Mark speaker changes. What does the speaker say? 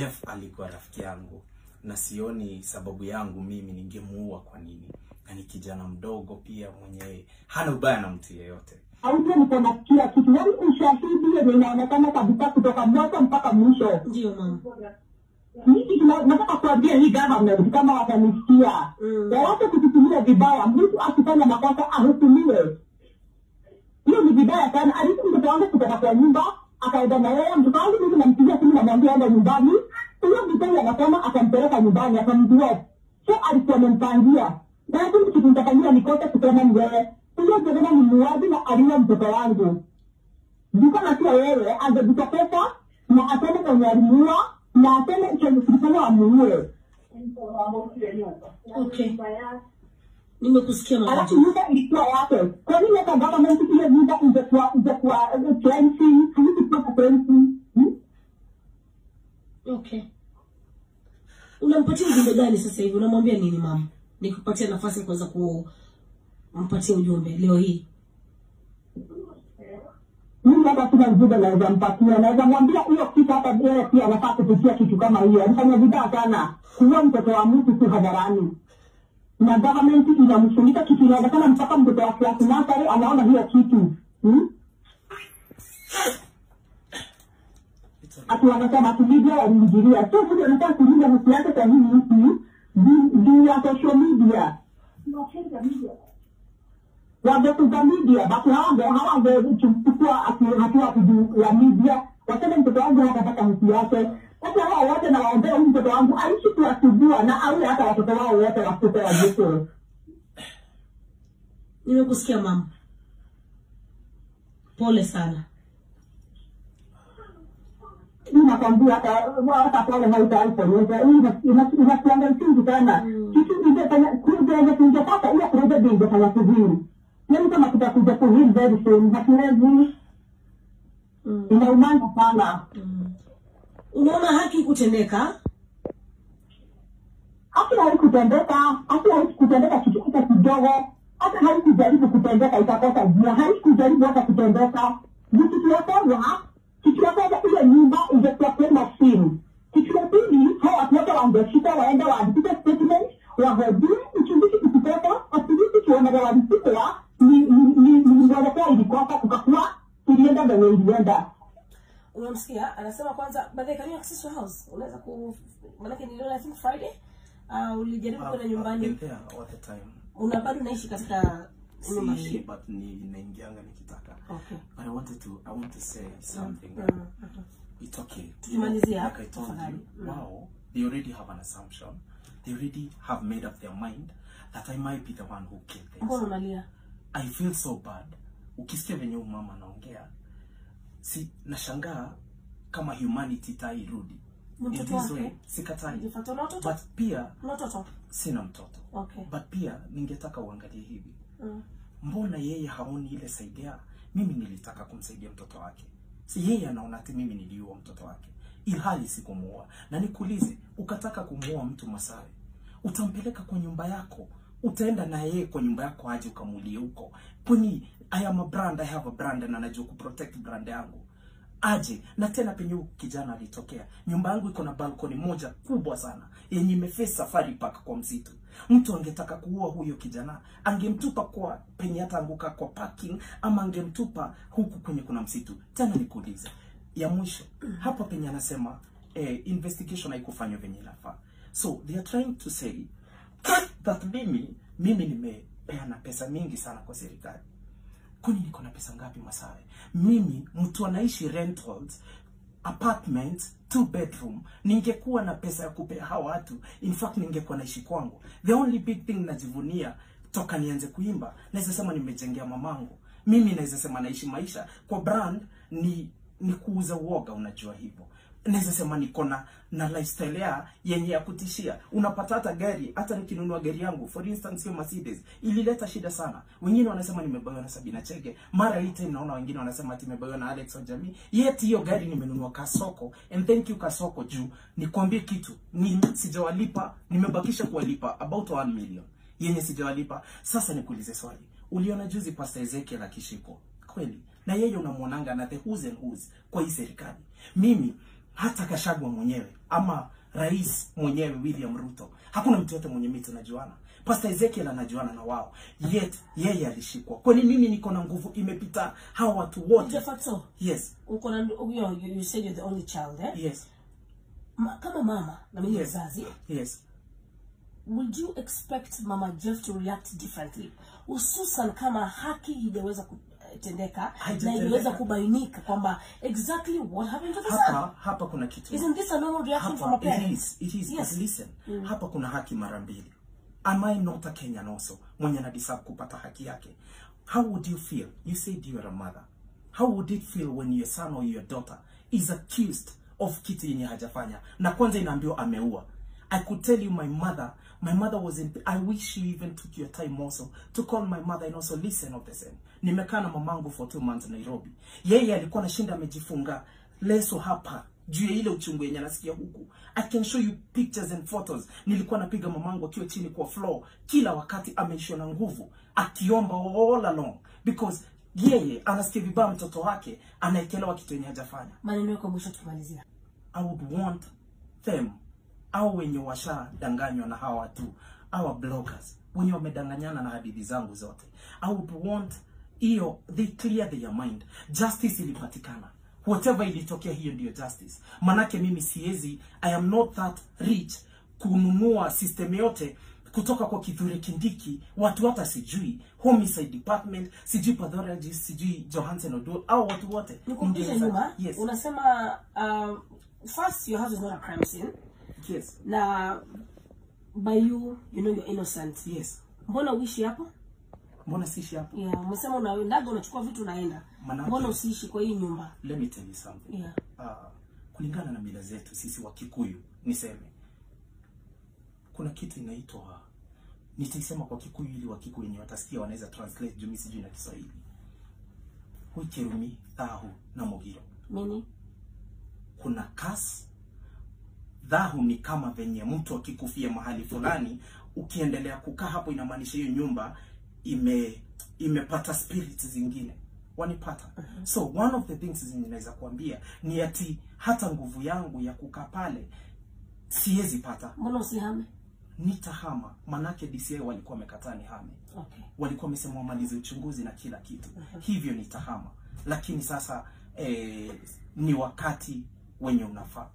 Speaker 1: Jeff alikuwa rafiki yangu na sioni sababu yangu mimi ningemuua kwa nini. Na ni kijana mdogo pia mwenye hana ubaya na mtu yeyote.
Speaker 2: Audio niko na kila kitu, yaani ushahidi yenye inaonekana kabisa kutoka mwanzo mpaka mwisho.
Speaker 3: Ndio mama.
Speaker 2: Mimi nataka kuambia hii government kama watanisikia. Waache kututumia vibaya, mtu akifanya makosa ahukumiwe. Hiyo ni vibaya sana. Alikuwa mtoto wangu kutoka kwa nyumba, akaenda na yeye, mtoto wangu mimi nampigia simu namwambia enda nyumbani. Huyo mtoto anasema akampeleka nyumbani, akamdrop. So alikuwa amempangia. Na hapo kitu nitafanyia ni kosa kusema ni wewe. Huyo kijana ni muuaji na aliua mtoto wangu. Ndipo na pia yeye angejitokeza na aseme kwenye alimuua na aseme chenye kilifanya amuue.
Speaker 3: Okay. Nimekusikia mama.
Speaker 2: Alafu nyumba ilikuwa yake. Kwa nini hata government ile nyumba ingekuwa cleansing, haikuwa cleansing?
Speaker 3: Okay. Unampatia ujumbe gani sasa hivi? Unamwambia nini mama? Nikupatia nafasi ya kuweza kumpatia ujumbe leo hii.
Speaker 2: Mimi hata sina ujumbe naweza mpatia. Naweza mwambia hiyo kitu hata yeye pia anafaa kupitia kitu kama hiyo. Alifanya vibaya sana. Kuua mtoto wa mtu tu hadharani. Na government inamfunika kitu inaonekana mpaka mtoto wa class nursery anaona hiyo kitu. Ati wanasema ati media waliingilia. So mtu anataka kulinda haki yake kwa hii nchi juu ya social media. Wangekuza media, basi hawangechukua hatua juu ya media. Waseme mtoto wangu hatapata haki yake. Sasa hao wote na waombee huyu mtoto wangu aishi kuwasubua na awe hata watoto wao wote wasipe wajukuu.
Speaker 3: Nimekusikia mama. Pole sana.
Speaker 2: Mimi nakwambia hata pole haitaiponyesha. Inakuanga msingi sana. Kitu ingefanya kuja kungepata ile project ingefanya kuzuri. Yaani kama tutakuja kuheal very soon, hatuwezi. Inaumana sana.
Speaker 3: Unaona haki kutendeka?
Speaker 2: Haki haikutendeka, haki haikutendeka kitu hata kidogo. Hata haikujaribu kutendeka itakosa njia, haikujaribu hata kutendeka. Kitu ya kwanza, kitu ya kwanza ile nyumba ingekuwa kwa simu. Kitu ya pili, hao watu wote wangeshika waende waandike statement, wahojiwe, uchunguzi ukitoka, at least tuone walipikwa ni mwelekeo ilikosa kukakuwa ilienda venye ilienda.
Speaker 3: Unamsikia anasema kwanza, by the way, can you access your house? Unaweza ku, manake niliona I think Friday ulijaribu kwenda nyumbani.
Speaker 1: I've been there all the time.
Speaker 3: Una bado unaishi katika nyumba hii?
Speaker 1: Siishi, but ninaingianga nikitaka.
Speaker 3: Okay.
Speaker 1: But I want to say something. It's okay.
Speaker 3: Tukimalizia,
Speaker 1: Like I told you, wow, they already have an assumption. They already have made up their mind that I might be the one who killed them.
Speaker 3: Mbona unalia?
Speaker 1: I feel so bad. Ukisikia venye huyu mama anaongea, si nashangaa kama humanity itairudi.
Speaker 3: Ni mtoto
Speaker 1: In this
Speaker 3: wake?
Speaker 1: way, sikatai.
Speaker 3: Nilifuata na watoto?
Speaker 1: But pia
Speaker 3: Una watoto?
Speaker 1: sina mtoto.
Speaker 3: Okay.
Speaker 1: But pia ningetaka uangalie hivi. Mbona yeye haoni ile saidia? Mimi nilitaka kumsaidia mtoto wake. Si yeye anaona ati mimi niliua mtoto wake. Ilhali sikumuua. Na nikuulize, ukataka kumuua mtu Masawe, utampeleka kwa nyumba yako? Utaenda na yeye kwa nyumba yako aje ukamulie huko? Kwani I am a brand, I have a brand na najua kuprotect brand yangu. Aje, na tena penye huyu kijana alitokea. Nyumba yangu iko na balcony moja kubwa sana yenye imeface Safari Park kwa msitu. Mtu angetaka kuua huyo kijana, angemtupa kwa penye ataanguka kwa parking, ama angemtupa huku kwenye kuna msitu. Tena nikuulize, ya mwisho, hapa penye anasema investigation haikufanywa venye inafaa. So they are trying to say that mimi nimepeana pesa mingi sana kwa serikali. Kwani niko na pesa ngapi Masawe? Mimi mtu anaishi rentals, apartment, 2 bedroom. Ningekuwa na pesa ya kupea hawa watu, in fact ningekuwa naishi kwangu. The only big thing najivunia toka nianze kuimba, naweza sema nimejengea mamangu. Mimi naweza sema naishi maisha kwa brand ni kuuza uoga, unajua hivyo. Naweza sema niko na lifestyle ya yenye ya kutishia. Unapata hata gari, hata nikinunua gari yangu, for instance hiyo Mercedes, ilileta shida sana. Wengine wanasema nimebaiwa na Sabina Chege. Mara hii time naona wengine wanasema ati nimebaiwa na Alex Ojami. Yet hiyo gari nimenunua Kasoko, and thank you Kasoko juu nikwambie kitu, ni sijawalipa, nimebakisha kuwalipa about 1 million yenye sijawalipa. Sasa nikuulize swali. Uliona juzi Pastor Ezekiel akishikwa. Kweli? Na yeye unamuonanga na the who's and who's kwa hii serikali. Mimi Hata Gachagua mwenyewe ama rais mwenyewe William Ruto, hakuna mtu yote mwenye mimi tunajuana. Pastor Ezekiel anajuana na wao, yet yeye alishikwa. Kwani mimi niko na nguvu imepita hawa watu wote?
Speaker 3: Jefatso.
Speaker 1: Yes.
Speaker 3: Uko na you said you're the only child, eh?
Speaker 1: Yes.
Speaker 3: Kama mama na mimi mzazi.
Speaker 1: Yes.
Speaker 3: Would you expect Mama Jeff to react differently? Hususan kama haki haijaweza kutendeka na iliweza kubainika kwamba exactly what happened to the son.
Speaker 1: Hapa kuna kitu.
Speaker 3: Isn't this a normal reaction from a parent?
Speaker 1: It is.
Speaker 3: Yes.
Speaker 1: But listen. Hapa kuna haki mara mbili. Am I not a Kenyan also? Mwenye anadeserve kupata haki yake. How would you feel? You said you are a mother. How would it feel when your son or your daughter is accused of kitu yenye hajafanya? Na kwanza inaambiwa ameua. I could tell you my mother was in, I wish you even took your time also to call my mother and also listen of the same. Nimekaa na mamangu for 2 months Nairobi. Yeye alikuwa anashinda amejifunga leso hapa juu ya ile uchungu yenye anasikia huku. I can show you pictures and photos. Nilikuwa napiga mamangu akiwa chini kwa floor kila wakati, ameishiwa na nguvu akiomba all along because yeye anasikia vibaya mtoto wake anaekelewa kitu yenye hajafanya.
Speaker 3: Maneno yako mwisho tumalizia.
Speaker 1: I would want them, au wenye washadanganywa na hawa watu, our bloggers wenye wamedanganyana na hadithi zangu zote, I would want hiyo they clear their mind. Justice ilipatikana, whatever ilitokea, hiyo ndiyo justice. Manake mimi siwezi, I am not that rich kununua system yote kutoka kwa Kithure Kindiki, watu hata sijui homicide department, sijui pathologist, sijui Johansen Oduor, au watu wote.
Speaker 3: Nikurudishe nyuma.
Speaker 1: Yes.
Speaker 3: Unasema first your house is not a crime scene.
Speaker 1: Yes.
Speaker 3: Na by you know you're innocent.
Speaker 1: Yes.
Speaker 3: Mbona uishi hapo?
Speaker 1: Mbona siishi hapo?
Speaker 3: Yeah, umesema unaendaga unachukua vitu unaenda. Mbona usiishi kwa hii nyumba?
Speaker 1: Let me tell you something.
Speaker 3: Yeah.
Speaker 1: Kulingana na mila zetu sisi wa Kikuyu, niseme kuna kitu inaitwa, nitaisema kwa Kikuyu ili wa Kikuyu wenyewe watasikia, wanaweza translate juu mimi sijui na Kiswahili. Huikerumi, thahu na mogiro.
Speaker 3: Nini?
Speaker 1: Kuna kas. Dhahu ni kama venye mtu akikufia mahali fulani, ukiendelea kukaa hapo inamaanisha hiyo nyumba imepata spirits zingine. Wanipata. So one of the things zenye naweza kuambia ni ati hata nguvu yangu ya kukaa pale siwezi pata.
Speaker 3: Mbona usihame?
Speaker 1: Nitahama, manake DCI walikuwa wamekataa nihame.
Speaker 3: Okay.
Speaker 1: Walikuwa wamesema wamalize uchunguzi na kila kitu. Hivyo nitahama. Lakini sasa ni wakati wenye unafaa.